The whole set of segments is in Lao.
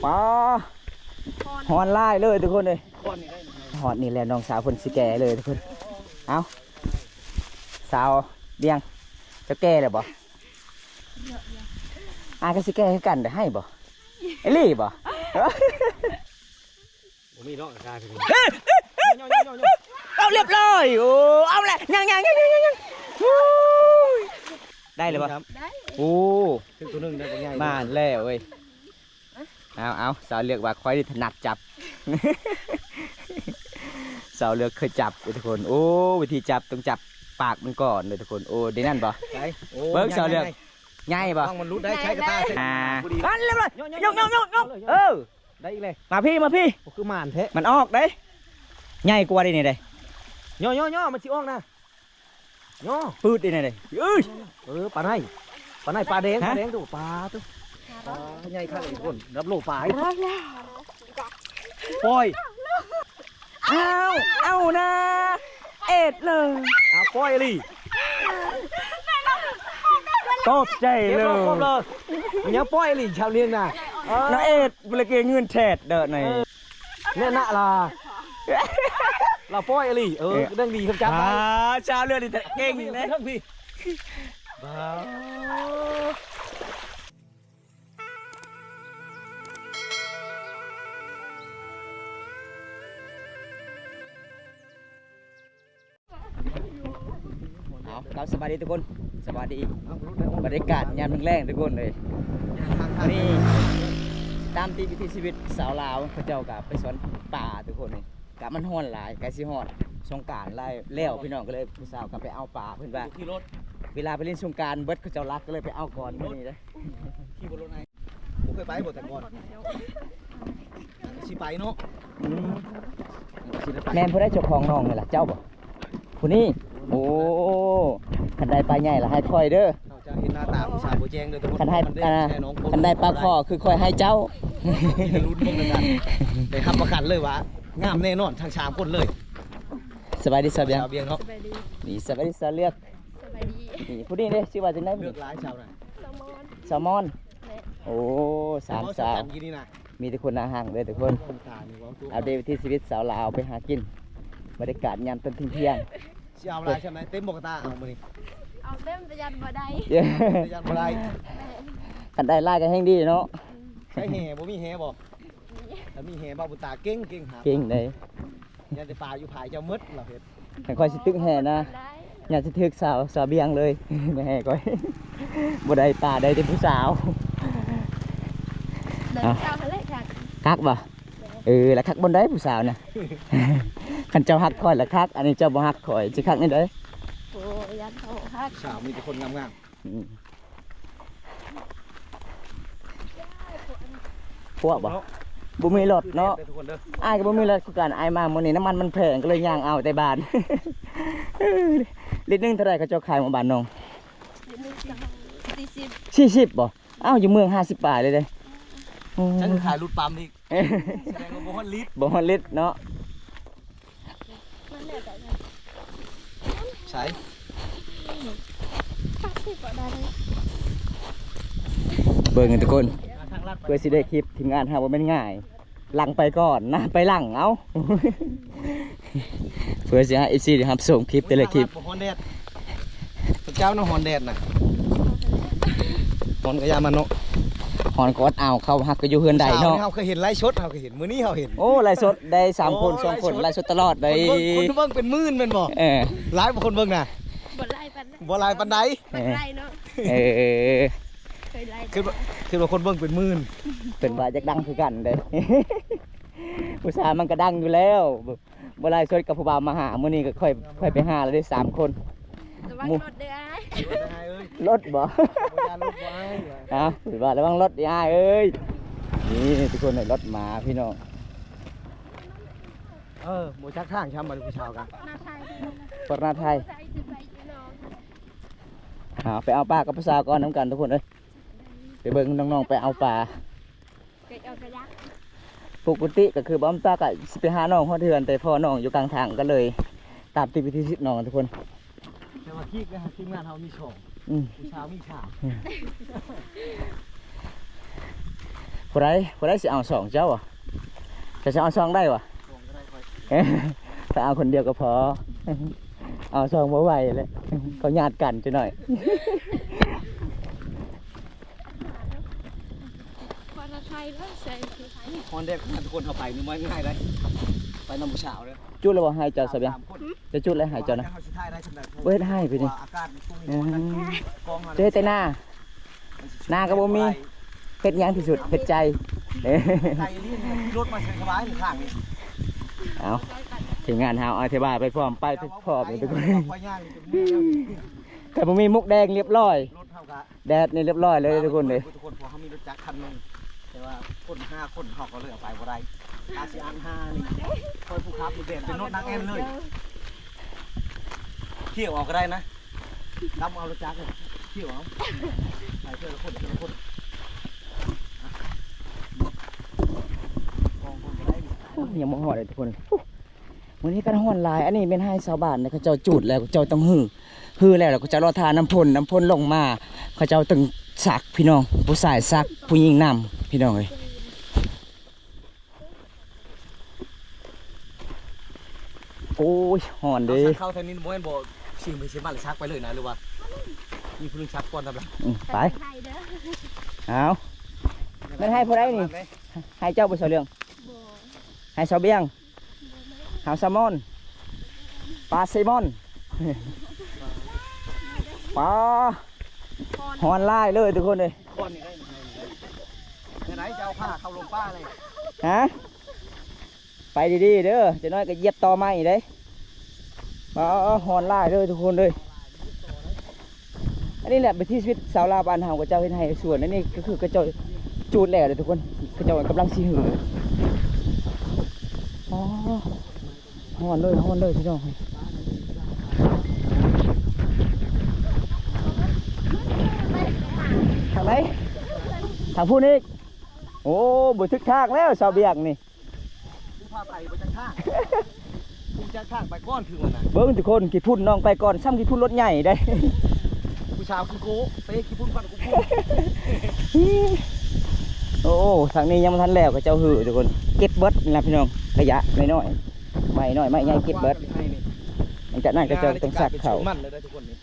ປ້າ ຮ້อน ຮ້ອນຫຼາຍເລີຍທຸກຄົນເອີຍ. ຮ້ອນນີ້ແຫຼະ ນ້ອງສາວເພິ່ນຊິແກ່ເລີຍທຸກຄົນ. ເອົ້າ ສາວບຽງ ເຈົ້າແກ່ແລ້ວບໍ່? ອ້າຍກໍຊິແກ່ຄືກັນ ໄດ້ໃຫ້ບໍ່? ອີ່ຫຼີບໍ່? ບໍ່ມີເນາະ ກາຄື ເອົາ ລຽບຮ້ອຍ. ໂອ້ ເອົາແຫຼະ ຍັງໆ ໂອ້ຍ ໄດ້ແລ້ວບໍ່? ໄດ້ ໂອ້ ຖືກຕົວໜຶ່ງໄດ້ ບັກໃຫຍ່ ມາແລ້ວເວີຍ. ເອົາ ເອົາ ສາວເລືອກວ່າຂ້ອຍນີ້ຖະໜັດຈັບ ສາວເລືອກເຄີຍຈັບເດ້ທຸກຄົນ. ໂອ້ ວິທີຈັບຕ້ອງຈັບປາກມັນກ່ອນເດ້ທຸກຄົນ. ໂອ້ ໄດ້ນັ້ນບໍ່? ໄດ້ ໂອ້ ເບິ່ງ ໃຫຍ່ ສາວເລືອກ ໃຫຍ່ ໃຫຍ່ບໍ່? ລະວັງມັນຫຼຸດໄດ້ ໃຊ້ກະຕ່າ ອ່າ ພໍດີ ອ່າ ລຽບຮ້ອຍ ຍົກໆໆໆ ເອີ ໄດ້ອີກແລ້ວ. ມາພີ້ ມາພີ້ ໂອ້ ຄືໝານແທ້ ມັນອອກເດ້ ໃຫຍ່ກວ່າເດ້ນີ້ເດ້. ຍໍໆໆ ມັນຊິອອກນະ ຍໍ ປຶດເດ້ນີ້ເດ້. ເອີຍ ເອີ ປາໄນ ປາໄນ ປາແດງ ຮະ ປາແດງ ໂຕປາ ໂຕປາໃຫຍ່ຄັກເດ້ທຸກຄົນ ລະດັບໂລປາ. ປ່ອຍ ອ້າວ ເອົານາ ເອັດເລີຍ ອ້າວ ປ່ອຍອີ່ຫຼີ ຂອບໃຈເລີຍ ເກັບລົງຄົບເລີຍ. ມັນຍັງປ່ອຍອີ່ຫຼີ ຊາວລຽງນະ ນາເອັດ ບໍ່ໄດ້ເກັບເງິນແທດເດີໃນ ເອີ ແນ່ນະລະ ລະປ່ອຍອີ່ຫຼີ. ເອີ ເອີ ເລື່ອງດີ ເຂົາຈັບໄດ້ ອ່າ ຊາວເລືອກນີ້ເກັ່ງເດ້ ເທິງພີ້ ເອົາ ເອົາ ສະບາຍດີທຸກຄົນ ສະບາຍດີ ບັນຍາກາດຍາມແລງໆ ທຸກຄົນເອີຍ. ນີ້ຕາມຕິດວິຖີຊີວິດຊາວລາວ ເຂົາເຈົ້າກໍໄປສວນປາທຸກຄົນເອີຍ. ກະມັນຮ້ອນຫຼາຍ ໃກ້ຊິຮອດສົງການແລ້ວ ພີ່ນ້ອງ ກໍເລີຍຜູ້ສາວກໍໄປເອົາປາ ເພິ່ນວ່າ ຂີ່ລົດ ເວລາໄປຫຼິ້ນສົງການເບິດ ເຂົາເຈົ້າລັກ ກໍເລີຍໄປເອົາກ່ອນມື້ນີ້ເດ້. ຂີ່ບໍ່ລົດໄອ ບໍ່ເຄີຍໄປບໍ່ແຕ່ກ່ອນ ຊິໄປເນາະ. ອືມ ແມ່ນຜູ້ໃດເຈົ້າຂອງໜອງນີ້ລະ ເຈົ້າບໍ່? ຜູ້ນີ້ ໂອ້ ຄັນໄດ້ປາໃຫຍ່ລະໃຫ້ຂ້ອຍເດີ. ເຈົ້າເຫັນໜ້າຕາຜູ້ສາວບໍ່ແຈ້ງເດີ ຄັນໄດ້ ຄັນໄດ້ປາຄໍຄືຂ້ອຍໃຫ້ເຈົ້າ. ໄດ້ຮັບປະກັນເລີຍວ່າງາມແນ່ນອນທັງສາມຄົນເລີຍ. ສະບາຍດີສາວບຽງ ສາວບຽງເນາະ ສະບາຍດີ ນີ້ສະບາຍດີສາວເລືອກ ສະບາຍດີ. ນີ້ຜູ້ນີ້ເດ້ ຊື່ວ່າຈັ່ງໃດ? ເລືອກຫຼາຍສາວນະ ສາວມອນ ສາວມອນ ແມ່ນ ໂອ້ ສາມສາວ ກິນນີ້ນະ ມີແຕ່ຄົນໜ້າຮັກເດີທຸກຄົນ. ອັບເດດວິຖີຊີວິດຊາວລາວໄປຫາກິນ ບັນຍາກາດຍາມຕອນທ່ຽງໆ. ຊິເອົາຫຼາຍຊ່ຳໃດ? ເຕັມບໍ່ກະຕ່າເອົາມື້ນີ້? ເອົາເຕັມ ປະຢັດບໍ່ໄດ້ ປະຢັດບໍ່ໄດ້. ຄັນໄດ້ຫຼາຍກໍແຮ່ງດີເນາະ. ໃຊ້ແຫບໍ່? ມີແຫບໍ່? ມີ ຖ້າມີແຫ ບ່າວບຸນຕາເກັ່ງ ເກັ່ງຫາ ເກັ່ງເດ້. ຢ້ານແຕ່ປາຢູ່ຜາຍເຈົ້າໝົດ ລາວເຮັດ. ຄັນຂ້ອຍຊິຕຶກແຫນະ ຢ້ານຊິຖືກສາວ ສາວບຽງເລີຍ ແມ່ແຫ່ຂ້ອຍ ບໍ່ໄດ້ປາ ໄດ້ແຕ່ຜູ້ສາວ. ໄດ້ຜູ້ສາວຫັ້ນແຫຼະຄັກ ຄັກບໍ່? ເອີ ລະຄັກບ່ອນໃດຜູ້ສາວນະ? ຄັນເຈົ້າຮັກຂ້ອຍລະຄັກ ອັນນີ້ເຈົ້າບໍ່ຮັກຂ້ອຍ ຊິຄັກແນວໃດ? ໂອ້ຍ ຢ້ານເຂົາບໍ່ຮັກ. ສາວມີແຕ່ຄົນງາມໆ. ອືມ ພວກບໍ່? ເນາະ ບໍ່ມີລົດເນາະ. ອ້າຍກໍບໍ່ມີລົດຄືກັນ ອ້າຍມາມື້ນີ້ນ້ຳມັນມັນແພງ ກໍເລີຍຍ່າງເອົາແຕ່ບ້ານ. ລິດໜຶ່ງເທົ່າໃດເຂົາເຈົ້າຂາຍໝູ່ບ້ານນ້ອງ? ລິດໜຶ່ງສີ່ສິບ ສີ່ສິບບໍ່? ອ້າວ ຢູ່ເມືອງຫ້າສິບປາຍເລີຍເດ້. ໂອ້ ຈັ່ງຂາຍຫຼຸດປ້ຳອີກ ແສດງວ່າບໍ່ຮອດລິດ ບໍ່ຮອດລິດເນາະ. ໃສ ເບິ່ງທຸກຄົນ ເພື່ອຊິໄດ້ຄລິບ ທີມງານເຮົາບໍ່ແມ່ນງ່າຍ ຫຼັງໄປກ່ອນ ໜ້າໄປຫຼັງ ເອົ້າ ເພື່ອຊິໃຫ້ເອັຟຊີໄດ້ຮັບຊົມຄລິບແຕ່ລະຄລິບ. ບໍ່ຮ້ອນແດດ ເຈົ້ານະຮ້ອນແດດນະ ຮ້ອນກະຢ່າມັນເນາະ ຮ້ອນກໍອົດເອົາ ເຂົາຮັກກໍຢູ່ເຮືອນໃດເນາະ. ເຮົາເຄີຍເຫັນໄລຟ໌ສົດ ເຮົາເຄີຍເຫັນ ມື້ນີ້ເຮົາເຫັນ. ໂອ້ ໄລຟ໌ສົດໄດ້ສາມຄົນ ໂອ້ ສອງຄົນ ໄລຟ໌ສົດ ໄລຟ໌ສົດຕະຫຼອດເດ້. ຄົນເບິ່ງ ຄົນເບິ່ງເປັນໝື່ນແມ່ນບໍ່? ເອີ ຫຼາຍບໍ່ຄົນເບິ່ງນະ? ບໍ່ຫຼາຍປານໃດ ບໍ່ຫຼາຍປານໃດ. ເອີ ບໍ່ຫຼາຍເນາະ ເອີ ເອີ ເອີ ເຄີຍຫຼາຍ ຄິດວ່າ ຄິດວ່າຄົນເບິ່ງເປັນໝື່ນ. ເພິ່ນວ່າຢາກດັງຄືກັນເດ້ ຜູ້ສາວມັນກໍດັງຢູ່ແລ້ວ. ບໍ່ໄລຟ໌ສົດກັບຜູ້ບ່າວມາຫາ ມື້ນີ້ກໍຄ່ອຍ ຄ່ອຍໄປຫາແລ້ວເດ້ ສາມຄົນ. ລະວັງລົດເດີອ້າຍ ລົດເດີອ້າຍເອີຍ. ລົດບໍ່? ບໍ່ຢ້ານລົດບໍ່ອ້າຍ? ເອົ້າ ວ່າລະວັງລົດເດີອ້າຍເອີຍ. ນີ້ທຸກຄົນ ລົດມາພີ່ນ້ອງ. ເອີ ບໍ່ຈັກທາງຊ້ຳ ບັດນີ້ຜູ້ສາວກະ ໜ້າໄທ ປະໜ້າໄທ. ເອົາ ໄປເອົາປາກັບຜູ້ສາວກ່ອນນຳກັນທຸກຄົນເອີຍ. ໄປເບິ່ງນ້ອງໆໄປເອົາປາ. ປົກກະຕິກໍຄືບ່າວຕາກໍຊິໄປຫານ້ອງຮອດເຮືອນ ແຕ່ພໍ້ນ້ອງຢູ່ກາງທາງກໍເລີຍຕາມຕິດວິຖີຊີວິດນ້ອງທຸກຄົນ. ແຕ່ວ່າຄລິບນະ ທີມງານເຮົາມີສອງ ອືມ ຜູ້ສາວມີສາມ ອືມ. ຜູ້ໃດ ຜູ້ໃດຊິເອົາຊ່ອງເຈົ້າ? ເຈົ້າຊິເອົາຊ່ອງໄດ້ບໍ່? ຖ້າເອົາຄົນດຽວກໍພໍ ເອົາຊ່ອງບໍ່ໄຫວແຫຼະ ເຂົາຍາດກັນຈັກໜ້ອຍ. ຄວນລະໄທເດີ ໃສ່ ຮອນແດດ ທຸກຄົນ ເຮົາໄປນີ້ບໍ່ງ່າຍເດ້ ໄປນຳຜູ້ສາວເດີ. ຈຸດແລ້ວບໍ່ ໄຮ່ເຈົ້າ ສະບຽງ? ຈະຈຸດແລ້ວ ໄຮ່ເຈົ້ານະ? ບໍ່ເຮັດໄຮ່ປີນີ້. ອືມ ຈະເຮັດແຕ່ນາ ນາກໍບໍ່ມີ. ເຮັດຫຍັງທີ່ສຸດ? ເຮັດໃຈ. ເອົ້າ ທີມງານເຮົາ ອະທິບາຍໄປພ້ອມ ໄປພ້ອມ ທຸກຄົນ. ຖ້າບໍ່ມີໝົກແດງ ລຽບລ້ອຍ. ແດດນີ້ລຽບລ້ອຍເລີຍທຸກຄົນເດ້ ທຸກຄົນ. ເພາະເຮົາມີລົດຈັກຄັນໜຶ່ງ ແຕ່ວ່າຄົນຫ້າຄົນ ເຮົາກໍເລີຍເອົາໄປບໍ່ໄດ້. ອາຊິອັນຫ້ານີ້ ຂ້ອຍຜູ້ຂັບນີ້ ແບບເປັນລົດນາງແອນເລີຍ. ຖ້ຽວເອົາກໍໄດ້ນະ ນຳເອົາລົດຈັກ ຖ້ຽວເອົາ ໄປເທື່ອລະຄົນ ເທື່ອລະຄົນ. ໂອ້ ຍັງບໍ່ຮອດເລີຍທຸກຄົນ. ມື້ນີ້ກັນຮ້ອນຫຼາຍ. ອັນນີ້ແມ່ນໄຮ່ຊາວບ້ານເດ້ ເຂົາເຈົ້າຈູດແລ້ວ ເຂົາເຈົ້າຕ້ອງຮື້ ຮື້ແລ້ວ ແລ້ວເຂົາເຈົ້າລໍຖ້ານ້ຳຝົນ ນ້ຳຝົນລົງມາ ເຂົາເຈົ້າຈຶ່ງຊັກພີ່ນ້ອງ. ຜູ້ຊາຍຊັກ ຜູ້ຍິງນຳ ພີ່ນ້ອງເອີຍ. ໂອ້ຍ ຮ້ອນເດ້. ເອົາ ຊັກເຂົ້າທາງນີ້ບໍ່ແມ່ນບໍ່ ຊິມ ຊິມາແລ້ວຊັກໄປເລີຍນະ ຫຼືວ່າມີຜູ້ໜຶ່ງຊັກກ່ອນນຳລະ? ອືມ ໄປ ໄປເດີ. ເອົາ ແມ່ນໄຮ່ຜູ້ໃດນີ້? ໄຮ່ເຈົ້າບໍ່ ສາວເຫຼືອງ? ບໍ່. ໄຮ່ສາວບຽງ? ຫາວແຊລມອນ ປາແຊລມອນ. ປາ ຮ້ອນຫຼາຍເລີຍທຸກຄົນເອີຍ. ຄອນນີ້ໄດ້ ແນວໃດຈະເອົາຜ້າເຂົ້າລົງປ່າເລີຍ? ຮະ ໄປດີໆເດີ ຈັກໜ້ອຍກໍຢຽບຕໍໄມ້ເດ້. ປາ ຮ້ອນຫຼາຍເລີຍທຸກຄົນເອີຍ. ອັນນີ້ແຫຼະວິຖີຊີວິດຊາວລາວບ້ານເຮົາ ເຂົາເຈົ້າເຮັດໄຮ່ເຮັດສວນ. ອັນນີ້ກໍຄືເຂົາເຈົ້າຈູດແລ້ວເດ້ທຸກຄົນ ເຂົາເຈົ້າກຳລັງຊິຮື້. ອໍ ຮ້ອນເລີຍ ຮ້ອນເລີຍພີ່ນ້ອງ. ທາງໃດ? ທາງພຸ້ນອີກ. ໂອ້ ບໍ່ຖືກທາງແລ້ວຊາວບຽງນີ້. ຜູ້ພາໄປບໍ່ຈັກທາງ ຜູ້ຈັກທາງໄປກ່ອນ ຄືວ່ານະ. ເບິ່ງທຸກຄົນ ຂີ້ຝຸ່ນນ້ອງໄປກ່ອນ ຊ້ຳຂີ້ຝຸ່ນລົດໃຫຍ່ເດ້. ຜູ້ສາວຄືໂກເປຂີ້ຝຸ່ນກ່ອນກູ. ໂອ້ ທາງນີ້ຍັງບໍ່ທັນແລ້ວ ເຂົາເຈົ້າຮື້ທຸກຄົນ. ເກັບເບິດນີ້ລະພີ່ນ້ອງ ໄລຍະນ້ອຍໆ ໄມ້ນ້ອຍໄມ້ໃຫຍ່ເກັບເບິດ. ຫຼັງຈາກນັ້ນເຂົາເຈົ້າຕ້ອງຊັກເຂົ້າ. ມັນແລ້ວເດີທຸກຄົນນີ້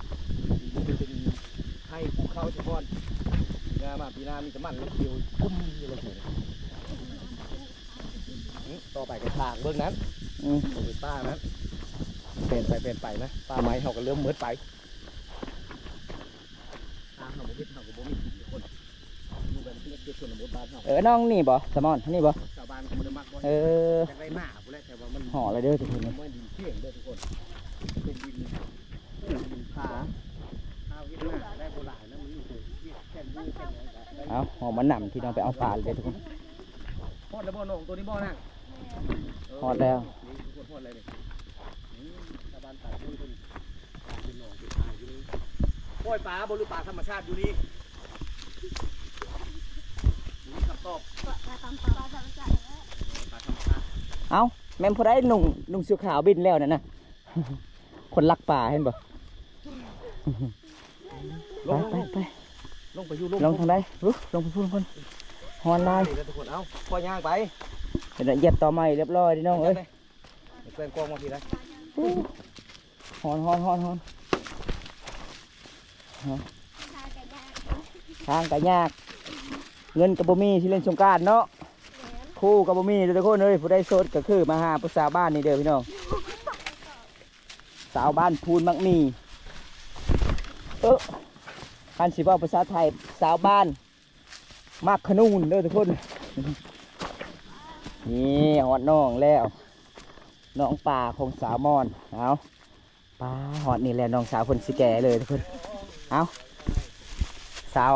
ເປັນໄຮ່ປູກເຂົ້າສະກ່ອນ. ປີໜ້າມາ ປີໜ້າມີແຕ່ມັນ ມັນຂຽວປຸ້ມຢູ່ລະ. ອືມ ຕໍ່ໄປກໍທາງເບິ່ງນັ້ນ. ອືມ ເປັນປ່ານັ້ນ ເປັນໄປເປັນໄປນະ. ປ່າໄມ້ເຮົາກໍເລີ່ມໝົດໄປ. ທາງເຮົາບໍ່ເຮັດ ເຮົາກໍບໍ່ມີກິນທຸກຄົນ. ຢູ່ແບບເຂດຊົນນະບົດບ້ານເຮົາ. ເອີ ນ້ອງນີ້ບໍ່ ສາວມອນ ນີ້ບໍ່? ຊາວບ້ານກໍບໍ່ໄດ້ມັກບໍ່. ເອີ ຢາກໄດ້ໜ້າພຸ້ນແຫຼະ ແຕ່ວ່າມັນ ເຫາະລະເດີທຸກຄົນ. ມັນດິນຂຽງເດີທຸກຄົນ ເປັນດິນ ເປັນດິນຜາ. ເຮົາເຮັດໜ້າໄດ້ບໍ່ຫຼາຍນະ ມັນມີແຕ່ວຽກແຄ່ນຢູ່ແຄ່ນຫຍັງກະໄດ້. ເອົາ ເຮົາມານຳພີ່ນ້ອງໄປເອົາປາເລີຍເດີທຸກຄົນ. ຮອດແລ້ວບໍ່ນ້ອງ ໂຕນີ້ບໍ່ນາງ? ຮອດແລ້ວ ນີ້ທຸກຄົນ ຮອດແລ້ວນີ້. ອືມ ຊາວບ້ານຕາດເພິ່ນ ເປັນໜອງເປັນທ່າຢູ່ນີ້. ປ່ອຍປາບໍ່ ຫຼືປາທຳມະຊາດຢູ່ນີ້? ມີຄຳຕອບ ປາທຳມະຊາດ. ເອີ ປາທຳມະຊາດ. ເອົ້າ ແມ່ນຜູ້ໃດນຸ່ງ ນຸ່ງເສື້ອຂາວບິນແລ້ວນັ້ນນະ? ຄົນລັກປາເຫັນບໍ່? ໄປ ລົງ ໄປ ລົງ ໄປ ລົງໄປຢູ່ ລົງ ລົງທາງໃດ? ເອີ ລົງໄປພຸ້ນ ພຸ້ນ ຮ້ອນຫຼາຍ. ນີ້ແຫຼະທຸກຄົນ ເອົາ ຂ້ອຍຍ່າງໄປ. ເຫັນແລ້ວ ຢຽບຕໍໄມ້ລຽບລ້ອຍເດີນ້ອງເອີຍ. ແກວ່ງກ້ອງມາພີ້ໄດ໋. ຮ້ອນ ຮ້ອນ ຮ້ອນ ຮ້ອນ. ທາງກໍຍາກ ເງິນກໍບໍ່ມີ ຊິເລ່ນສົງການເນາະ. ແມ່ນ ຄູ່ກໍບໍ່ມີເດີທຸກຄົນເອີຍ. ຜູ້ໃດໂສດກໍຄືມາຫາຜູ້ສາວບ້ານນີ້ເດີພີ່ນ້ອງ. ສາວບ້ານພູນໝາກໝີ່ ເອີ ຄັນຊິເວົ້າພາສາໄທ ສາວບ້ານໝາກຂະນູນເດີທຸກຄົນ. ນີ້ຮອດໜອງແລ້ວ ໜອງປາຂອງສາວມອນ. ເອົາ ປາ ຮອດນີ້ແລ້ວ ນ້ອງສາວເພິ່ນຊິແກ່ເລີຍທຸກຄົນ. ເອົາ ສາວ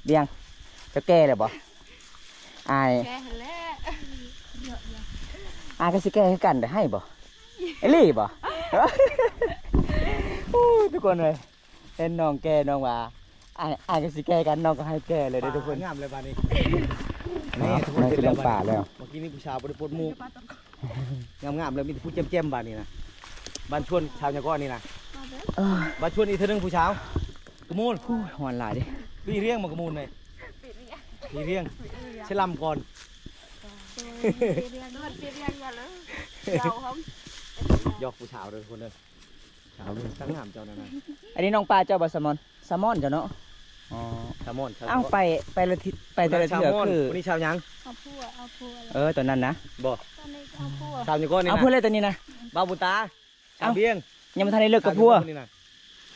ບຽງ ເຈົ້າແກ່ແລ້ວບໍ່? ອ້າຍ ແກ່ຫັ້ນແຫຼະ. ອ້າຍກໍຊິແກ່ຄືກັນເດ້ ໃຫ້ບໍ່? ອີ່ຫຼີບໍ່? ໂອ້ຍ ທຸກຄົນເອີຍ ເຫັນນ້ອງແກ່ ນ້ອງວ່າ ອ້າຍ ອ້າຍກໍຊິແກ່ກັນ ນ້ອງກໍໃຫ້ແກ່ເລີຍເດ້ທຸກຄົນ. ປາງາມແລ້ວບາດນີ້. ນີ້ທຸກຄົນ ເຫັນແລ້ວບາດນີ້. ເມື່ອກີ້ນີ້ຜູ້ສາວບໍ່ໄດ້ປົດໝວກ ງາມໆ ແລ້ວມີແຕ່ຜູ້ແຈ່ມໆ ບາດນີ້ນະ. ບ້ານຊວນຊາວຫຍັງເກາະນີ້ນະ? ເອີ ບ້ານຊວນອີກເທື່ອໜຶ່ງຜູ້ສາວ ກະມູນ. ໂອ້ຍ ຮ້ອນຫຼາຍເດ້. ປີຮຽງບໍ່ກະມູນນີ້? ປີຮຽງ ປີຮຽງ. ສະລຳກ່ອນ ໂດຍ ເປັນເລື່ອງ ເປັນເລື່ອງກັນເລີຍ ເຈົ້າຂອງ ຢອກຜູ້ສາວເດີທຸກຄົນເດີ ສາວນີ້ຕັ້ງງາມເຈົ້ານັ້ນນະ ອັນນີ້ນ້ອງປາເຈົ້າບໍ່ ສາມອນ ສາມອນເຈົ້າເນາະ ອໍ ສາມອນ ເອົ້າ ໄປ ໄປລະທິ ໄປແຕ່ລະເທື່ອຄື ຄົນນີ້ສາວຫຍັງ ເອົາຜົວ ເອົາຜົວ ເອີ ຕອນນັ້ນນະ ບໍ່ ຕອນນີ້ເອົາຜົວ ສາວຫຍັງກ່ອນນີ້ນະ ເອົາຜົວແລ້ວຕອນນີ້ນະ ບ່າວບຸນຕາ ສາວບຽງ ຍັງບໍ່ທັນໄດ້ເລີກກັບຜົວ ສ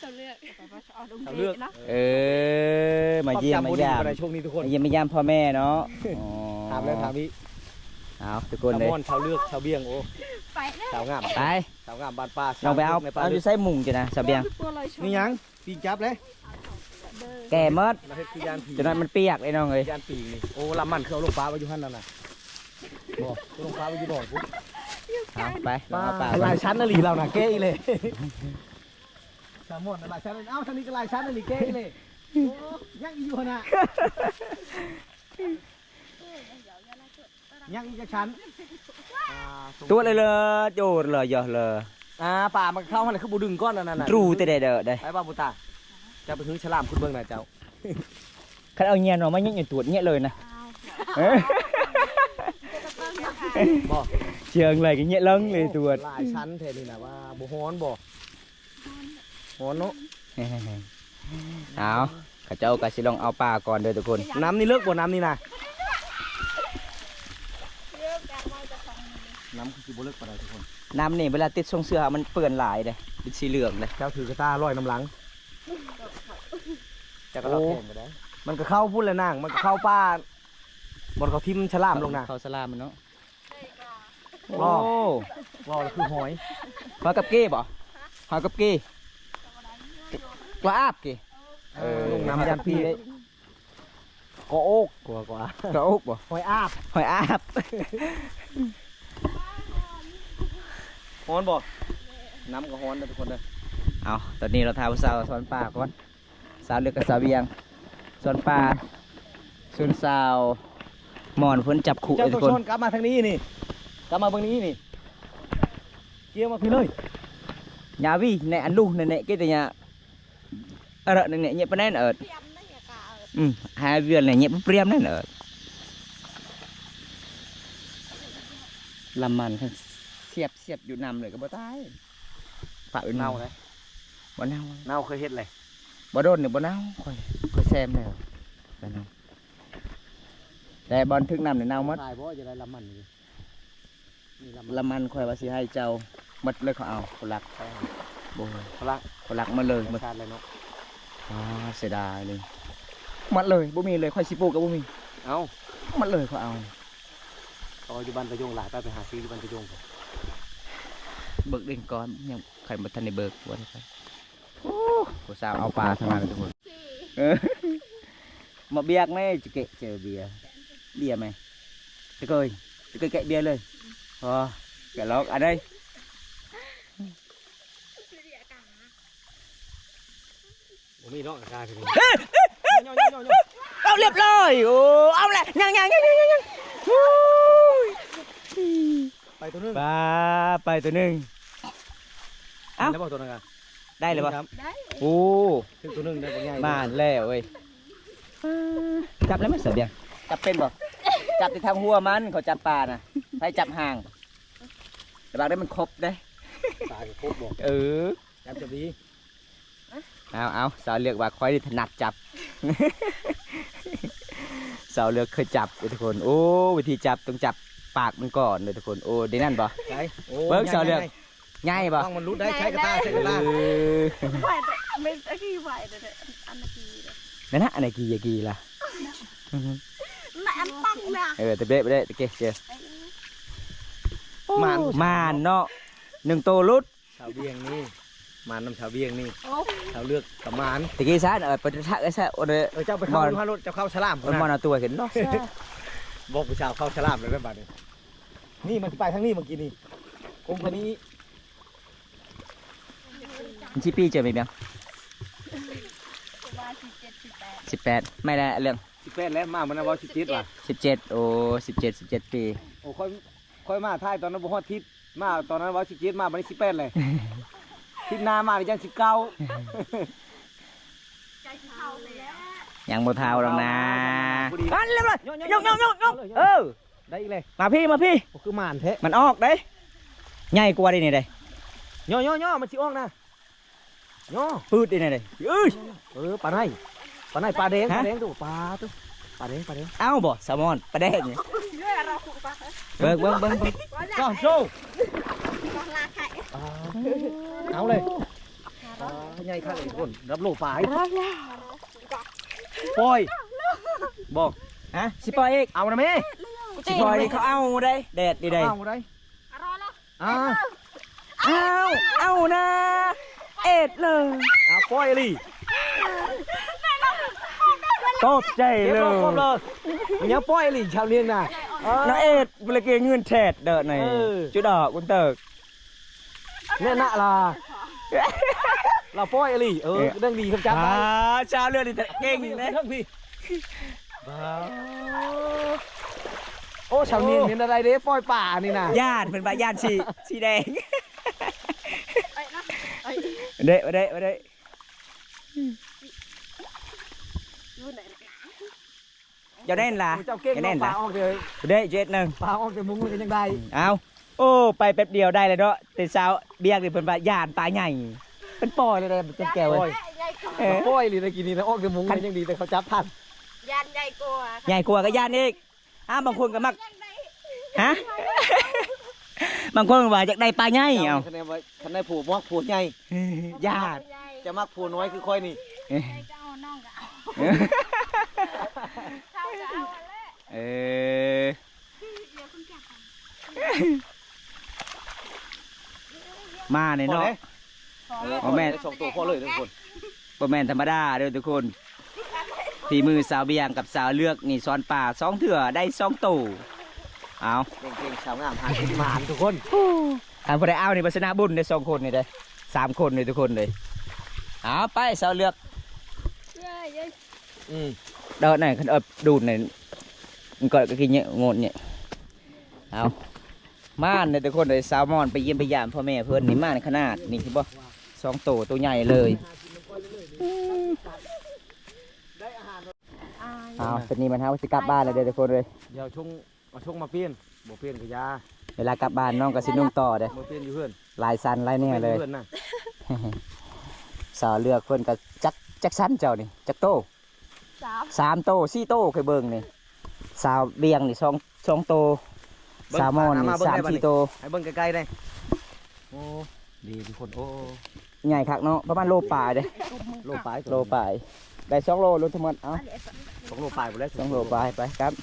າວເລືອກ ສາວເລືອກ ເອີ ມາຢ້ຽມມາຢາມ ມາຢ້ຽມມາຢາມພໍ່ແມ່ເນາະ ອໍ ຖາມແລ້ວຖາມອີກ ເອົາ ທຸກຄົນເລີຍ ສາວມອນ ສາວເລືອກ ສາວບຽງ ໂອ້ ໄປເລີຍ ສາວງາມ ໄປ ສາວງາມບ້ານປ່າ ນ້ອງໄປເອົາ ສາວເລືອກ ເອົາຢູ່ໃສມຸງຈ້ະນະ ສາວບຽງ ມີຫຍັງ ປີງຈັບເລີຍ ແກ່ໝົດ ລາວເຮັດຄືຢ້ານຜີ ຈະໜ້ອຍມັນປຽກເດ້ນ້ອງເອີຍ ຢ້ານປີງນີ້ ໂອ້ ລຳມັນຄືເອົາລົງປະໄວ້ຢູ່ຫັ້ນນັ້ນນະ ບໍ່ ຄືລົງປະໄວ້ຢູ່ດອນພຸ້ນ ເອົາໄປ ລອງເອົາປາ ຫຼາຍຊັ້ນອີ່ຫຼີລາວນະ ແກ່ອີ່ເລີຍ ສາວມອນຫຼາຍຊັ້ນ ເອົ້າ ທາງນີ້ກໍຫຼາຍຊັ້ນອີ່ຫຼີ ແກ່ອີ່ເລີຍ ໂອ້ ຍັງອີກຢູ່ຫັ້ນນະ ຍັງອີກຈັກຊັ້ນ ອ່າ ຕົວເລີຍເລີ ໂຈເລີເຍເລີ ອ່າ ປາມັນກໍເຂົ້າຫັ້ນແຫຼະ ຄືບໍ່ດຶງກ່ອນອັນນັ້ນນະ ຕຣູແຕ່ໃດເດີ ໄດ້ ໄປວ່າບຸຕາ ເຈົ້າໄປຫຶງສະຫຼາມຂຶ້ນເບິ່ງນະເຈົ້າ ຄັນເອົາເຫຍື່ອນອອກມາເຫຍື້ອຍຕວດເຫຍື້ອຍເລີຍນະ ເອີ ບໍ່ ເຊື່ອງໄຫຼກໍເຫຍື້ອຍເລີງເລີຍຕວດ ຫຼາຍຊັ້ນແທ້ນີ້ນະ ວ່າບໍ່ຮ້ອນບໍ່ ຮ້ອນເນາະ ເອົາ ເຂົາເຈົ້າກໍຊິລອງເອົາປາກ່ອນເດີທຸກຄົນ ນ້ຳນີ້ເລິກບໍ່ ນ້ຳນີ້ນະ ນ້ຳຄືຊິບໍ່ເລິກປານໃດທຸກຄົນ ນ້ຳນີ້ເວລາຕິດຊົງເສື້ອມັນເປື້ອນຫຼາຍເດ້ ເປັນສີເຫຼືອງເດ້ ເຈົ້າຖືກະຕ່າລອຍນ້ຳຫຼັງ ເຈົ້າກໍລອຍແຂງກໍໄດ້ ມັນກໍເຂົ້າພຸ້ນແຫຼະນາງ ມັນກໍເຂົ້າປ່າ ບ່ອນເຂົາຖິ້ມສະຫຼາມລົງນະ ເຂົ້າສະຫຼາມເນາະ ໂອ້ ເວົ້າແລ້ວຄືຫອຍ ຫອຍກັບເກ້ບໍ່ ຫອຍກັບເກ້ ກວ່າອາບເກ້ ເອີ ລົງນ້ຳຢ້ານຜີ ເກາະໂອກ ກວ່າ ກວ່າ ກະໂອກບໍ່ ຫອຍອາບ ຫອຍອາບ ຮ້ອນບໍ່ ນ້ຳກໍຮ້ອນເດີທຸກຄົນເດີ ເອົາ ຕອນນີ້ລາວຖ້າຜູ້ສາວສອນປາກ່ອນ ສາວເລືອກກັບສາວວຽງ ສ່ວນປາ ສ່ວນສາວມອນເພິ່ນຈັບຄຸ ເຈົ້າຕ້ອງຊອນກັບມາທາງນີ້ນີ້ ກັບມາເບິ່ງນີ້ນີ້ ກ່ຽວມາພີ້ເລີຍ ຍາວີ ໃນອັນລູກ ໃນ ໃນເກຕະຍາ ເອີ ໃນ ໃນເຍປະແນນເອີ ອືມ ຫາວຽນໃນເຍປຽມນັ້ນເອີ ລຳມັນ ຄັນສຽບ ສຽບຢູ່ນ້ຳເລີຍກໍບໍ່ຕາຍ ປາອື່ນເນົ່າເດ້ ບໍ່ເນົ່າ ເນົ່າ ເຄີຍເຮັດເລີຍ ບໍ່ດົນນີ້ບໍ່ເນົ່າ ຂ້ອຍ ຂ້ອຍແຊມແລ້ວ ແຕ່ບ່ອນຖືກນ້ຳນີ້ເນົ່າໝົດ ຕາຍບໍ່ ຈະໄດ້ລຳມັນນີ້ ລຳມັນຂ້ອຍວ່າຊິໃຫ້ເຈົ້າໝົດເລີຍ ເຂົາເອົາ ຜູ້ລັກ ບໍ່ ຜູ້ລັກ ຜູ້ລັກໝົດເລີຍ ໝົດຊາດແລ້ວເນາະ ອ່າ ເສຍດາຍເລີຍ ໝົດເລີຍ ບໍ່ມີເລີຍ ຂ້ອຍຊິປູກກໍບໍ່ມີ ເອົ້າ ໝົດເລີຍ ເຂົາເອົາ ເຂົາຢູ່ບ້ານຕາຍົງຫຼາຍ ໄປ ໄປຫາຊື້ຢູ່ບ້ານຕາຍົງ ເບີກດິນກ່ອນ ຍັງ ຂ້ອຍບໍ່ທັນໄດ້ເບີກ ບໍ່ໄດ້ໄປ ໂອ້ ຜູ້ສາວເອົາປາທັງນັ້ນທຸກຄົນ ເອີ ມາບຽກແມ່ ຈະເກະເຈີເບຍ ເບຍແມ່ ຕະເກີຍ ຕະເກີຍແກະເບຍເລີຍ ອໍ ແກະລອກ ອັນໃດ ບໍ່ມີເນາະ ອາການ ເອົາ ຮຽບຮ້ອຍ ໂອ້ ເອົາແຫຼະ ຍັງ ຍັງ ຍັງ ໂອ້ຍ ໄປຕົວໜຶ່ງ ປາ ໄປຕົວໜຶ່ງ ເອົ້າ ໄດ້ແລ້ວບໍ່ຕົວນັ້ນກະ ໄດ້ແລ້ວບໍ່ ໄດ້ ໂອ້ ຖືກຕົວໜຶ່ງໄດ້ບໍ່ໃຫຍ່ ມາແລ້ວເວີຍ ຈັບໄດ້ໄໝສາວບຽງ ຈັບເປັນບໍ່ ຈັບແຕ່ທາງຫົວມັນ ເຂົາຈັບປານະ ໃຜຈັບຫາງ ລະວັງເດີ ມັນຄົບເດ້ ປາກໍຄົບບໍ່ ເອີ ຈັບຈະດີ ເອົາ ເອົາ ສາວເລືອກວ່າຂ້ອຍນີ້ຖະໜັດຈັບ ສາວເລືອກເຄີຍຈັບເດີທຸກຄົນ ໂອ້ ວິທີຈັບຕ້ອງຈັບປາກມັນກ່ອນເດີທຸກຄົນ ໂອ້ ໄດ້ນັ້ນບໍ່ ໃສ່ ໂອ້ ເບິ່ງ ໃຫຍ່ ສາວເລືອກ ໃຫຍ່ ໃຫຍ່ບໍ່ ຕ້ອງມັນຫຼຸດໄດ້ ໃຊ້ກະຕ່າ ໃຊ້ກະຕ່າ ເອີ ໄຫວແຕ່ ແມ່ນຕະກີ້ໄຫວແຕ່ ອັນຕະກີ້ເດ້ ນັ້ນນະ ອັນຕະກີ້ ຕະກີ້ລະ ນະ ອັນປັງນະ ເອີ ຕະເບະໄປເດ້ ຕະເກະເຈີ ໂອ້ ມານ ມານເນາະ ໜຶ່ງໂຕຫຼຸດ ສາວບຽງນີ້ ມານນຳສາວບຽງນີ້ ໂອ້ ສາວເລືອກກະມານ ຕະກີ້ຊະ ເອີ ໄປທະ ເອີ ຊະ ໂອເດີ ເອີ ເຈົ້າໄປເຂົ້າຢູ່ຫັ້ນໂລດ ເຈົ້າເຂົ້າສະຫຼາມພຸ້ນນະ ມານເອົາຕົວຂຶ້ນເນາະ ບອກຜູ້ສາວເຂົ້າສະຫຼາມແລ້ວບາດນີ້ ນີ້ມັນຊິໄປທາງນີ້ເມື່ອກີ້ນີ້ ຄົງທາງນີ້ ມັນຊິປີເຈີແມ່ນຫຍັງ ປະມານສິບເຈັດ ສິບແປດ ສິບແປດ ແມ່ນແຫຼະເລື່ອງ ສິບແປດແລ້ວ ມາມື້ນັ້ນເວົ້າສິບເຈັດວ່າ ສິບເຈັດ ໂອ້ ສິບເຈັດ ສິບເຈັດປີ ໂອ້ ຂ້ອຍ ຂ້ອຍມາຖ່າຍຕອນນັ້ນບໍ່ຮອດທິດ ມາຕອນນັ້ນເວົ້າສິບເຈັດ ມາບັດນີ້ສິບແປດເລີຍ ທິດໜ້າມາກໍຍັງສິບເກົ້າ ຍັງບໍ່ເຖົ້າດອກນາ ອ່ະ ອ່ະ ເລີຍ ຍົກໆໆໆ ເອີ ໄດ້ອີກແລ້ວ ມາພີ້ ມາພີ້ ໂອ້ ຄືໝານແທ້ ມັນອອກເດ້ ໃຫຍ່ກວ່າເດ້ນີ້ເດ້ ຍໍໆໆ ມັນຊິອອກນະ ຍໍ ປືດເດ້ນີ້ເດ້ ເອີຍ ເອີ ປາໄນ ປາໄນ ປາແດງ ຮະ ປາແດງ ໂຕ ປາ ໂຕ ປາແດງ ປາແດງ ເອົາບໍ່ ແຊລມອນ ປາແດງນີ້ ເບິ່ງ ເບິ່ງ ເບິ່ງ ເບິ່ງ ກ້ອງໂຊ ປາ ເອົາເລີຍ ປາໃຫຍ່ຄັກເລີຍທຸກຄົນ ລະໂລປາຍ ປ່ອຍ ບໍ່ ຮະ ຊິປ່ອຍອີກ ເອົານະແມ່ ຊິປ່ອຍນີ້ ເຂົາເອົາໄດ໋ ແດດນີ້ໄດ໋ ເອົາໄດ໋ ອ່າ ເອົາ ເອົານະ ເອັດເລີຍ ອ່າ ປ່ອຍອີ່ຫຼີ ຂອບໃຈເລີຍ ຍັງປ່ອຍອີ່ຫຼີ ຊາວນຽງນະ ນາງເອັດ ບໍ່ໄດ້ເກັບເງິນແທ້ເດີໃນ ເອີ ຈຸດອອກຄຸນເຕີກ ແນ່ນະລະ ລາວປ່ອຍອີ່ຫຼີ ເອີ ເອີ ເລື່ອງດີເຂົາຈັບໄດ້ ອ່າ ຊາວເລື່ອງນີ້ເກັ່ງເດ້ ເທິງພີ້ ໂອ້ ຊາວນິງເຫັນອະໄລເດ້ ປ່ອຍປານີ້ນະ ຢ້ານ ເພິ່ນວ່າຢ້ານສີ ສີແດງ ເດ້ ເດ້ ເດ້ ເຈົ້າແນ່ນລະ ເຈົ້າເກັ່ງ ເຈົ້າແນ່ນລະ ເນາະ ປາອອກເດີ ເດ້ ເຈັດໜຶ່ງ ປາອອກແຕ່ມຸ້ງມັນກໍຍັງໄດ້ ເອົາ ໂອ້ ໄປແປັບດຽວໄດ້ແລ້ວເນາະ ແຕ່ຊາວບຽກນີ້ເພິ່ນວ່າຢ້ານປາໃຫຍ່ ເພິ່ນປ່ອຍເລີຍເດ້ ເປັນແກ້ວເອີຍ ປ່ອຍອີ່ຫຼີນະ ກີ້ນີ້ນະ ອອກແຕ່ມຸ້ງມັນຍັງດີ ແຕ່ເຂົາຈັບທັນ ຢ້ານໃຫຍ່ກວ່າ ໃຫຍ່ກວ່າກໍຢ້ານອີກ ອ້າວ ບາງຄົນກໍມັກ ຮະ ບາງຄົນວ່າຢາກໄດ້ປາໃຫຍ່ ເອົາ ຄັນໄດ້ ຄັນໄດ້ຜົວມັກຜົວໃຫຍ່ ຢ້ານ ຈະມັກຜົວນ້ອຍຄືຂ້ອຍນີ້ ເອີ ເອີ ມາແນ່ເນາະ ພໍເດ້ ເອີ ບໍ່ແມ່ນ ພໍເດ້ ສອງໂຕພໍເລີຍທຸກຄົນ ບໍ່ແມ່ນທຳມະດາເດີທຸກຄົນ ຝີມືສາວບຽງກັບສາວເລືອກນີ້ ຊ້ອນປາສອງເທື່ອໄດ້ສອງໂຕ ເອົາ ເກັ່ງໆ ສາວງາມຫາກິນໝານທຸກຄົນ ຄັນຜູ້ໃດເອົານີ້ ບໍ່ຊະນະບຸນເດ້ ສອງຄົນນີ້ເດ້ ສາມຄົນນີ້ທຸກຄົນເດ້ ເອົາ ໄປສາວເລືອກ ອືມ ເດີນໄດ້ ຄັນເອົາດູດນີ້ ມັນກໍກິນເຍາະ ໂງດເຍາະ ເອົາ ມານເດ້ທຸກຄົນເອີຍ ແຊລມອນໄປຢ້ຽມໄປຢາມພໍ່ແມ່ເພິ່ນນີ້ ມານຂະໜາດນີ້ ເຫັນບໍ່ ສອງໂຕ ໂຕໃຫຍ່ເລີຍ ເອົາ ຕອນນີ້ມັນ ເຮົາຊິກັບບ້ານແລ້ວເດີທຸກຄົນເອີຍ ດຽວຊົງ ເອົາຊົງມາປ່ຽນ ບໍ່ປ່ຽນກໍຢ່າ ເວລາກັບບ້ານນ້ອງກໍຊິນຸ່ງຕໍ່ເດີ ມາປ່ຽນຢູ່ເຮືອນ ຫຼາຍຊັ້ນຫຼາຍແນວເລີຍ ມາປ່ຽນຢູ່ເຮືອນນະ ສາວເລືອກເພິ່ນກໍຈັກ ຈັກຊັ້ນເຈົ້ານີ້ ຈັກໂຕ ສາມ ສາມໂຕ ສີ່ໂຕ ຂ້ອຍເບິ່ງນີ້ ສາວບຽງນີ້ ສອງ ສອງໂຕ ເບິ່ງ ແຊລມອນນີ້ ສາມ ສີ່ໂຕ ໃຫ້ເບິ່ງໃກ້ໆແດ່ ໂອ້ ດີທຸກຄົນ ໂອ້ ໃຫຍ່ຄັກເນາະ ປະມານໂລປາຍເດ້ ໂລປາຍ ໂລປາຍ ໄດ້ສອງໂລລວມທັງໝົດ ເອົາ ສອງໂລປາຍພຸ້ນແຫຼະ ສອງໂລປາຍ ໄປກັບ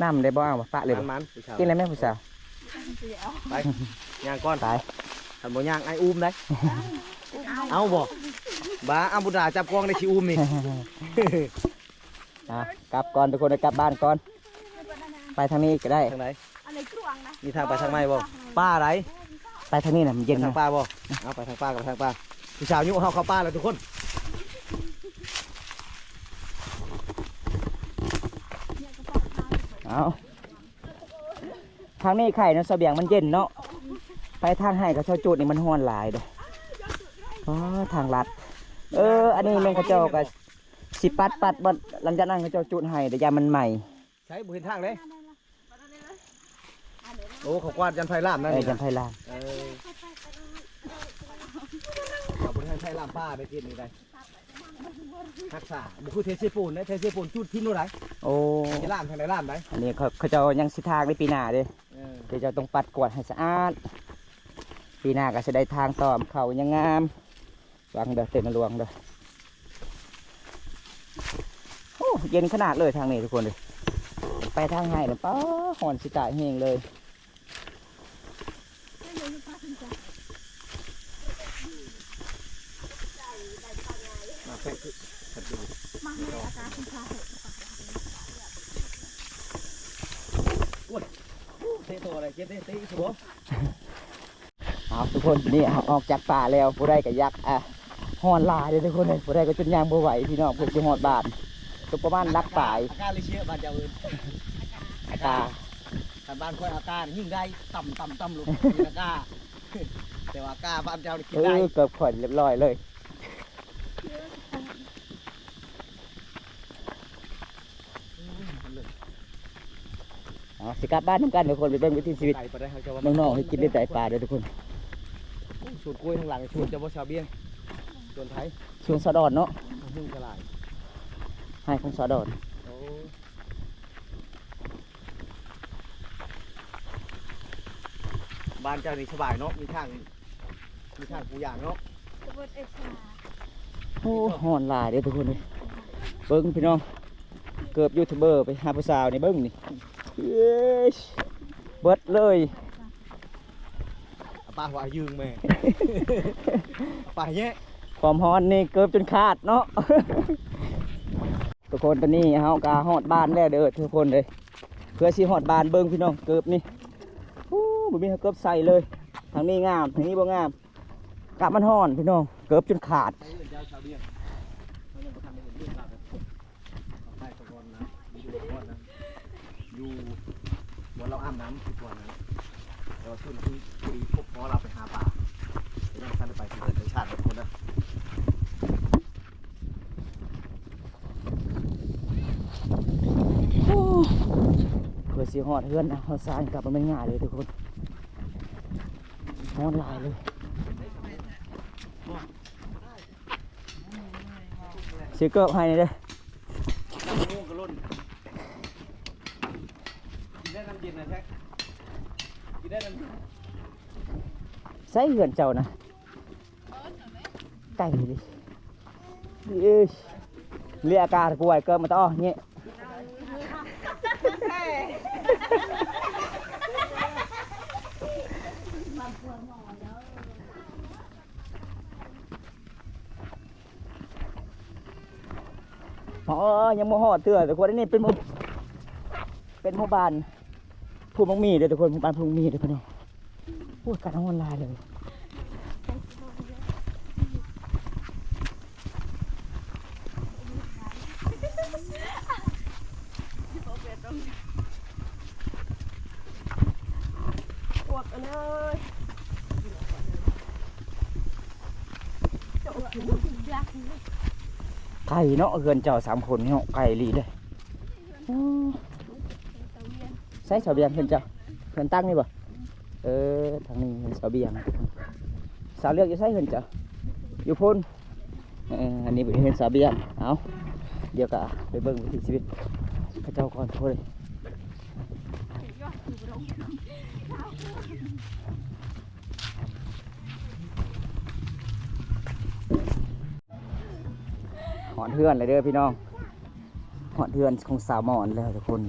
ນ້ຳໄດ້ບໍ່ ເອົາປະເລີຍບໍ່ ມັນໆ ກິນແລ້ວແມ່ຜູ້ສາວ ໄປ ຍ່າງກ່ອນ ໄປ ຄັນບໍ່ຍ່າງອ້າຍອູ້ມໄດ໋ ເອົາບໍ່ ບາ ອຳບຸດາຈັບກ້ອງໄດ້ຊິອູ້ມນີ້ ອ່ະ ກັບກ່ອນທຸກຄົນ ກັບບ້ານກ່ອນ ໄປທາງນີ້ກໍໄດ້ ທາງໃດ ອັນນີ້ກວ້າງນະ ມີທາງໄປທາງໃໝ່ບໍ່ ປ່າໃດ ໄປທາງນີ້ນະ ມັນເຢັນ ໄປທາງປ່າບໍ່ ເອົາ ໄປທາງປ່າ ກັບໄປທາງປ່າ ຜູ້ສາວຍຸເຮົາເຂົ້າປ່າແລ້ວທຸກຄົນ ເອົາ ທາງນີ້ໄຄເນາະ ສະບຽງມັນເຢັນເນາະ ໄປທາງໄຮ່ເຂົາເຈົ້າຈູດນີ້ມັນຮ້ອນຫຼາຍເດ້ ອໍ ທາງລັດ ເອີ ອັນນີ້ແມ່ນເຂົາເຈົ້າກໍ ຊິປັດ ປັດ ບັດ ຫຼັງຈາກນັ້ນເຂົາເຈົ້າຈູດໃຫ້ ແຕ່ຢ້ານມັນໄໝ້ ໃສ ບໍ່ເຫັນທາງເດ້ ໂອ້ ເຂົາກວາດຢ້ານໄຟລາມນັ້ນ ເອີ ຢ້ານໄຟລາມ ເອີ ເຂົາບໍ່ໄດ້ໃຫ້ໄຟລາມປ່າໄດ້ກິນນີ້ໄດ໋ ຮັກສາ ບໍ່ຄືແຖວເຊໂປນເດ້ ແຖວເຊໂປນຈູດຖິ້ມໂລດໄດ໋ ໂອ້ ຊິລາມທາງໃດລາມໄດ໋ ອັນນີ້ເຂົາ ເຂົາເຈົ້າຍັງຊິທາງໃນປີໜ້າເດ້ ເອີ ເຂົາເຈົ້າຕ້ອງປັດກວາດໃຫ້ສະອາດ ປີໜ້າກໍຊິໄດ້ທາງຕໍ່ ເຂົ້າຍັງງາມ ລະວັງເດີ ເຕັ້ນລະວັງເດີ ໂອ້ ເຢັນຂະໜາດເລີຍທາງນີ້ທຸກຄົນເອີຍ ໄປທາງໄຮ່ນະ ປ້າ ຮ້ອນຊິຕາຍແຮງເລີຍ ໂອ້ຍ ເຕະໂຕອະໄລ ເຈັບເດ້ ເຕະອີກບໍ່? ເອົາທຸກຄົນ ນີ້ເຮົາອອກຈາກປ່າແລ້ວ ຜູ້ໃດກໍຢາກ ອ່າ ຮ້ອນຫຼາຍເດ້ທຸກຄົນເອີຍ ຜູ້ໃດກໍຈົນຍ່າງບໍ່ໄຫວພີ່ນ້ອງ ເພື່ອຊິຮອດບ້ານ ກໍປະມານຫຼັກປາຍ ອາກາດເລີຍເຊຍ ບ້ານເຈົ້າເອີ້ນ ອາກາດ ຄັນບ້ານຂ້ອຍອາກາດຍິ່ງໄດ້ ຕ່ຳ ຕ່ຳ ຕ່ຳລົງ ອາກາດ ແຕ່ວ່າອາກາດບ້ານເຈົ້ານີ້ກິນໄດ້ ເອີ ເກືອບຂ້ອຍຮຽບຮ້ອຍເລີຍ. ເອົາ ຊິກັບບ້ານນຳກັນທຸກຄົນ ໄປເບິ່ງວິຖີຊີວິດ ໄກປານໃດ ເຮົາຈະວ່າ ນ້ອງໆ ເຮັດກິນໄດ້ໄປປາເດີທຸກຄົນ. ໂອ້ ສວນກ້ວຍທາງຫຼັງ ສວນເຈົ້າບໍ່ຊາວບຽງ? ສວນໃຜ? ສວນສາວດອນເນາະ. ຫຶງກະຫຼາຍ ໃຫ້ຂອງສາວດອນ. ໂອ້ ບ້ານເຈົ້ານີ້ສະບາຍເນາະ ມີທາງ ມີທາງປູຢາງເນາະ. ໂອ້ ຮ້ອນຫຼາຍເດ້ທຸກຄົນເອີຍ. ເບິ່ງພີ່ນ້ອງ ເກີບຢູທູບເບີໄປຫາຜູ້ສາວນີ້ ເບິ່ງນີ້ ເອີຍ ເບິດເລີຍ. ອາປາກວ່າຢືງແມ່ ອາປາກແຍະ ຄວາມຮ້ອນນີ້ເກີບຈົນຂາດເນາະ. ທຸກຄົນ ຕອນນີ້ເຮົາກະຮອດບ້ານແລ້ວເດີທຸກຄົນເອີຍ. ເພື່ອຊິຮອດບ້ານ ເບິ່ງພີ່ນ້ອງ ເກີບນີ້ ໂອ້ ບໍ່ມີເຮົາເກີບໃສ່ເລີຍ. ທາງນີ້ງາມ ທາງນີ້ບໍ່ງາມ. ອາກາດມັນຮ້ອນພີ່ນ້ອງ ເກີບຈົນຂາດ. ໄປເຮືອນເຈົ້າຊາວເບຍ ເຮົາຍັງບໍ່ທັນໄດ້ເຫັນເລື່ອງລາວ ໄປກ່ອນນະ ຢູ່ກ່ອນນະ ຢູ່ບ່ອນລາວອາບນ້ຳຄືກ່ອນນະ. ແຕ່ວ່າຊ່ວງທີ່ພໍດີພົບພໍລາວໄປຫາປາ ແຕ່ຍັງບໍ່ທັນໄດ້ໄປທີ່ເຮືອນເຈົ້າຊາດທຸກຄົນເດີ. ໂອ້ ເພື່ອຊິຮອດເຮືອນນະ ຮອດຊານກະບໍ່ແມ່ນງ່າຍເລີຍທຸກຄົນ ຮ້ອນຫຼາຍເລີຍ. ຊື້ເກີບໃຫ້ແດ່ເດີ. ຕຳບັກຫຸ່ງກະຫຼົ່ນ ກິນໄດ້ນ້ຳເຢັນນະແທ້ ກິນໄດ້ນ້ຳເຢັນ. ໃສເຮືອນເຈົ້ານະ? ໄກເດ. ເອີຍ ເລຍອາກາດກວຍເກີບມາຕໍ່ເຍ. ອໍ ຍັງບໍ່ຮອດເທື່ອ ແຕ່ຄົນນີ້ເປັນໝູ່ ເປັນໝູ່ບ້ານພູໝາກໝີ່ເດີທຸກຄົນ ໝູ່ບ້ານພູໝາກໝີ່ເດີພີ່ນ້ອງ. ໂອ້ຍ ອາກາດຮ້ອນຫຼາຍເລີຍ. ໄກເນາະ ເຮືອນເຈົ້າສາມຄົນເນາະ ໄກອີ່ຫຼີເດ້. ໃສສາວບຽງ ເຮືອນເຈົ້າ ເຮືອນຕັ້ງນີ້ບໍ່? ເອີ ທາງນີ້ເຮືອນສາວບຽງ. ສາວເລືອກຢູ່ໃສເຮືອນເຈົ້າ? ຢູ່ພຸ້ນ. ເອີ ອັນນີ້ເປັນເຮືອນສາວບຽງ. ເອົາ ດຽວກະໄປເບິ່ງວິຖີຊີວິດເຂົາເຈົ້າກ່ອນ. ໂອ້ຍ ຮອດເຮືອນແລ້ວເດີພີ່ນ້ອງ ຮອດເຮືອນຂອງສາວມອນແລ້ວທຸກຄົນ.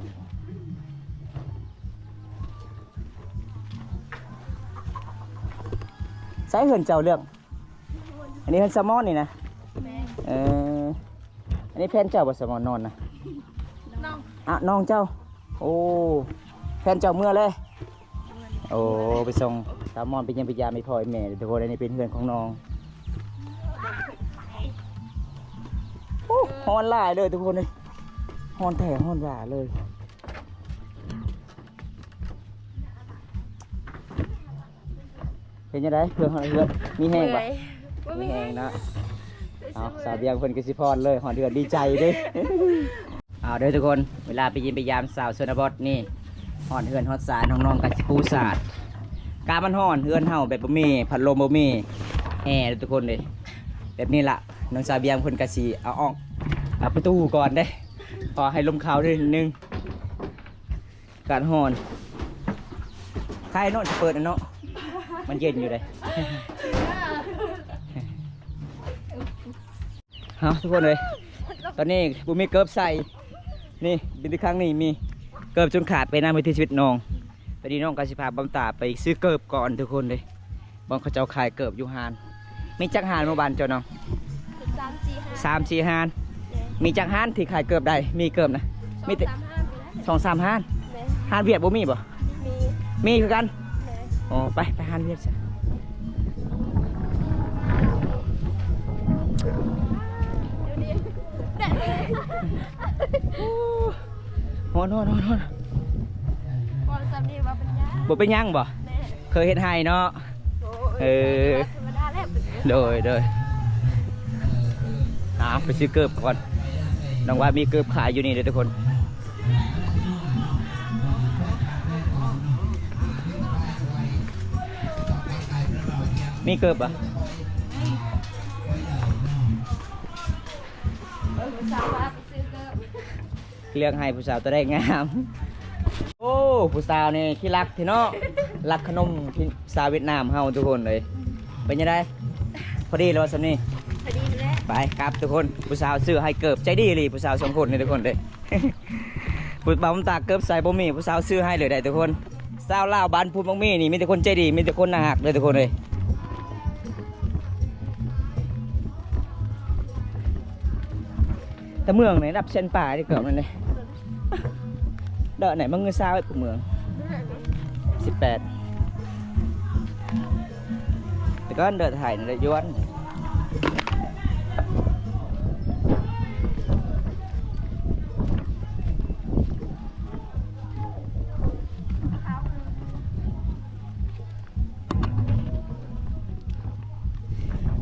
ໃສເຮືອນເຈົ້າເລື່ອງ? ອັນນີ້ເຮືອນສາວມອນນີ້ນະ? ແມ່ນ. ເອີ ອັນນີ້ແຟນເຈົ້າບໍ່ ສາວມອນນອນນະ? ນ້ອງ. ອະ ນ້ອງເຈົ້າ. ໂອ້ ແຟນເຈົ້າເມືອແລ້ວ? ໂອ້ ໄປສົ່ງສາວມອນໄປຢ້ຽມໄປຢາມອີ່ພໍ່ອີ່ແມ່ທຸກຄົນ. ອັນນີ້ເປັນເຮືອນຂອງນ້ອງ. ໂອ້ ຮ້ອນຫຼາຍເລີຍທຸກຄົນເອີຍ ຮ້ອນແທ້ຮ້ອນວ່າເລີຍ. ເປັນຈັ່ງໃດ ເພື່ອນຮອດເຮືອນ ມີແຮງບໍ່? ເມື່ອຍ ບໍ່ມີແຮງເນາະ. ເອົາ ສາວບຽງເພິ່ນກະຊິພອນເລີຍ ຮອດເຮືອນດີໃຈເດ້. ເອົາເດີທຸກຄົນ ເວລາໄປຢ້ຽມໄປຢາມສາວຊົນນະບົດນີ້ ຮອດເຮືອນຮອດຊານ ນ້ອງໆກະຊິປູສາດ. ກາມັນຮ້ອນ ເຮືອນເຮົາແບບບໍ່ມີພັດລົມ ບໍ່ມີແອເດີທຸກຄົນເດ້. ແບບນີ້ລະ ນ້ອງສາວບຽງເພິ່ນກະຊິເອົາອອກ ເອົາປະຕູກ່ອນເດ້ ພໍໃຫ້ລົມເຂົ້າໜ້ອຍໜຶ່ງ. ອາກາດຮ້ອນ ໄຄເນາະ ຊິເປີດເນາະ ມັນເຢັນຢູ່ເດ້. ເອົາ ທຸກຄົນເອີຍ ຕອນນີ້ບໍ່ມີເກີບໃສ່ ນີ້ ມີແຕ່ຂ້າງນີ້ມີ ເກີບຈົນຂາດໄປນຳວິຖີຊີວິດນ້ອງ. ຕອນນີ້ນ້ອງກະຊິພາບຳຕາໄປຊື້ເກີບກ່ອນທຸກຄົນເດ້. ບ່ອນເຂົາເຈົ້າຂາຍເກີບຢູ່ຮ້ານ. ມີຈັກຮ້ານໝູ່ບ້ານເຈົ້ານ້ອງ? ສາມສີ່ຮ້ານ ສາມສີ່ຮ້ານ. ແມ່ນ. ມີຈັກຮ້ານທີ່ຂາຍເກີບໄດ້? ມີເກີບນະ ມີແຕ່ສອງສາມຮ້ານນີ້ແຫຼະ ສອງສາມຮ້ານ. ແມ່ນ. ຮ້ານຫວຽດບໍ່ມີບໍ່? ມີ ມີຄືກັນ. ແມ່ນ. ໂອ້ ໄປ ໄປຮ້ານຫວຽດຊະ. ຮ້ອນ ຮ້ອນ ຮ້ອນ ຮ້ອນ. ບໍ່ເປັນຫຍັງບໍ່? ແມ່ນ. ເຄີຍເຮັດໄຮ່ເນາະ. ໂອ້ຍ ເອີ ທຳມະດາແຫຼະ. ໂດຍ ໂດຍ. ເອົາ ໄປຊື້ເກີບກ່ອນ ນ້ອງວ່າມີເກີບຂາຍຢູ່ນີ້ເດີທຸກຄົນ. ມີເກີບບໍ່? ເອີ ສາວວ່າໄປຊື້ເກີບ. ເລືອກໃຫ້ຜູ້ສາວຕົວໃດງາມ. ໂອ້ ຜູ້ສາວນີ້ຂີ້ລັກແທ້ເນາະ, ລັກຂະໜົມພີ່ສາວຫວຽດນາມເຮົາທຸກຄົນເອີຍ. ເປັນຈັ່ງໃດ? ພໍດີແລ້ວວ່າສ່ຳນີ້? ພໍດີແລ້ວ. ໄປກັບທຸກຄົນ, ຜູ້ສາວຊື້ໃຫ້ເກີບ, ໃຈດີອີ່ຫຼີຜູ້ສາວສອງຄົນນີ້ທຸກຄົນເອີຍ. ຜູ້ບ່າວຕາເກີບໃສ່ບໍ່ມີ, ຜູ້ສາວຊື້ໃຫ້ເລີຍໄດ໋ທຸກຄົນ. ຊາວລາວບ້ານພຸ້ນບັກມີນີ້ ມີແຕ່ຄົນໃຈດີ, ມີແຕ່ຄົນໜ້າຮັກເດີທຸກຄົນເອີຍ. ແຕ່ເມືອງນີ້ລະດັບແສນປາຍເດ້ ເກືອບນັ້ນເດ້. ເດີນໄດ້ມາເງິນຊາວໄອ້ຜູ້ເມືອງ ສິບແປດ. ແຕ່ກ່ອນເດີນໄທນີ້ລະຢວນ.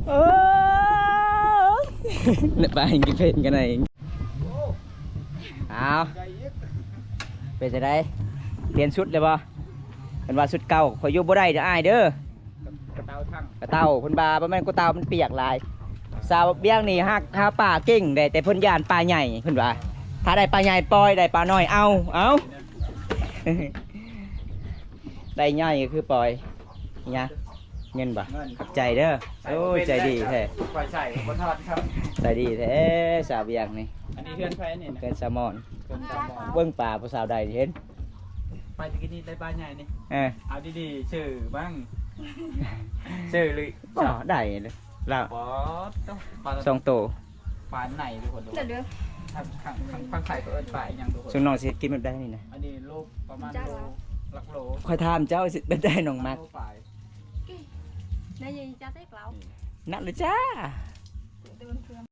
ໂອ້ຍ ໄປກິນເພນກັນໄດ້. ອ້າວ ເປັນຈັ່ງໃດ? ປ່ຽນຊຸດແລ້ວບໍ່? ເພິ່ນວ່າຊຸດເກົ່າຂ້ອຍຢູ່ບໍ່ໄດ້ເດີອ້າຍເດີ. ກະເຕົ່າທັງ ກະເຕົ່າ ເພິ່ນວ່າບໍ່ແມ່ນກະເຕົ່າ ມັນປຽກຫຼາຍ. ສາວວຽງນີ້ຫາ ຫາປາເກັ່ງເດ້ ແຕ່ເພິ່ນຢ້ານປາໃຫຍ່ ເພິ່ນວ່າ ຖ້າໄດ້ປາໃຫຍ່ປ່ອຍ ໄດ້ປານ້ອຍເອົາ ເອົາ ໄດ້ໃຫຍ່ກໍຄືປ່ອຍ. ຫຍັງ? ເງິນບໍ່? ເງິນ. ຂອບໃຈເດີ. ໂອ້ຍ ໃຈດີແທ້. ຂ້ອຍໃຊ້ບໍ່ທອດຄັບ. ໃຈດີແທ້ສາວວຽງນີ້. ອັນນີ້ເຮືອນໃຜນີ້ນະ? ເຮືອນສາວມອນ. ເຮືອນສາວມອນ. ເບິ່ງປາຜູ້ສາວໃດເຫັນ. ປາຕະກີ້ນີ້ໄດ້ປາໃຫຍ່ນີ້. ເອີ ເອົາດີໆ ຊື່ມັງ ຊື່ຫຼື ອໍ ໄດ້ແລ້ວ ປາດໂທ້ ປາສອງໂຕ. ປາໃນທຸກຄົນ ເດີ ທາງ ທາງ ທາງໄທເຂົາເອີ້ນປາອີ່ຫຍັງທຸກຄົນ. ຊຸມນ້ອງຊິເຮັດກິນແບບໃດນີ້ນະ? ອັນນີ້ໂລປະມານໂລ ຫຼັກໂລ. ຂ້ອຍຖາມເຈົ້າຊິເປັນໄດ ນ້ອງມັກ. ໂລປາຍ. ນັ້ນແຫຼະຈ້າ.